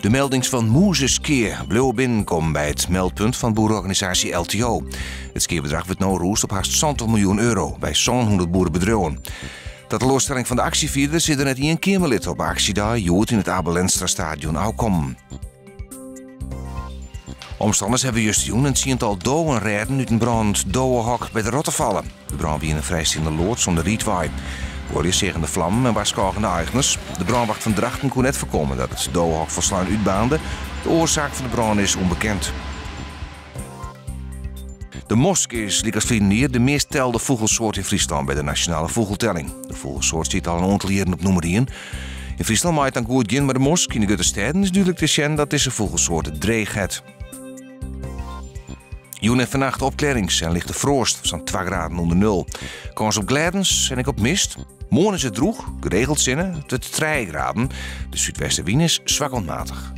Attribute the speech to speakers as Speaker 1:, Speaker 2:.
Speaker 1: De meldings fan mûzeskea bliuwe binnenkommen by it meldpunt fan boereorganisaasje LTO. It skeabedrach wurdt no rûsd op hast 70 miljoen euro by 700 boerebedriuwen. Ta teloarstelling fan de aksjefierders is der net ien Keamerlid op aksjedei hjoed yn it Abe Lenstra Stadion ôfkommen. Omstanners hawwe justerjûn in tsiental dowen rêden út in brânend dowehok by de Rottefalle. De brân wie yn in frijsteande loads oan de Riedwei. Buorlju seagen de flammen en warskôgen de eigners. De brânwacht fan Drachten koe net foarkomme dat it dowehok folslein útbaarnde. De oarsaak fan de brân is ûnbekend. De mosk is, lykas ferline jier, de meast telde fûgelsoart yn Fryslân by de Nasjonale Fûgeltelling. De fûgelsoart stiet al in oantal jierren op nûmer ien. Yn Fryslân mei it dan goed gean mei de mosk. Yn de grutte stêden is dúdlik te sjen dat dizze fûgelsoart it dreech hat. Jûn en fannacht opklearrings en lichte froast, sa'n 2 graden ûnder nul. Kâns op glêdens en ek op mist. Moarn is it drûch, geregeld sinne, it wurdt 3 graden. De súdwestewyn is swak oant matich.